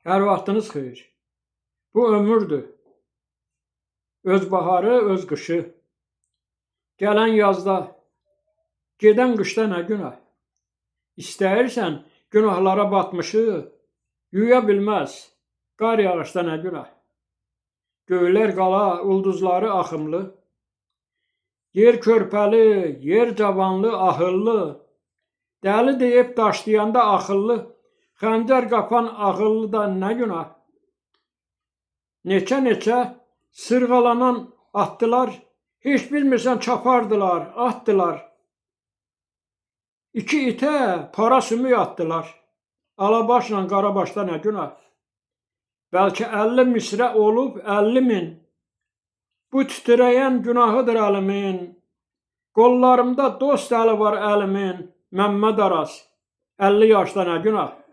Hər vaxtınız xeyir. Bu ömürdür. Öz baharı, öz qışı. Gələn yazda, gedən qışda nə günah? İstəyirsən günahlara batmışı, yuya bilməz. Qar yağışda nə günah? Göylər qala, ulduzları axımlı. Yer körpəli, yer cavanlı, ahıllı. Dəli deyib daşlayanda axıllı, xəncər qapan ağıllı da nə günah? Neçə-neçə sırğalanan atdılar, heç bilmirsən çapardılar, atdılar. İki itə para sümük atdılar. Alabaşla qarabaşda nə günah? Bəlkə 50 misrə olub 50 min. Bu titrəyən günahıdır əlimin. Qollarımda dost əli var əlimin. Məmməd Araz, 50 yaşda nə günah?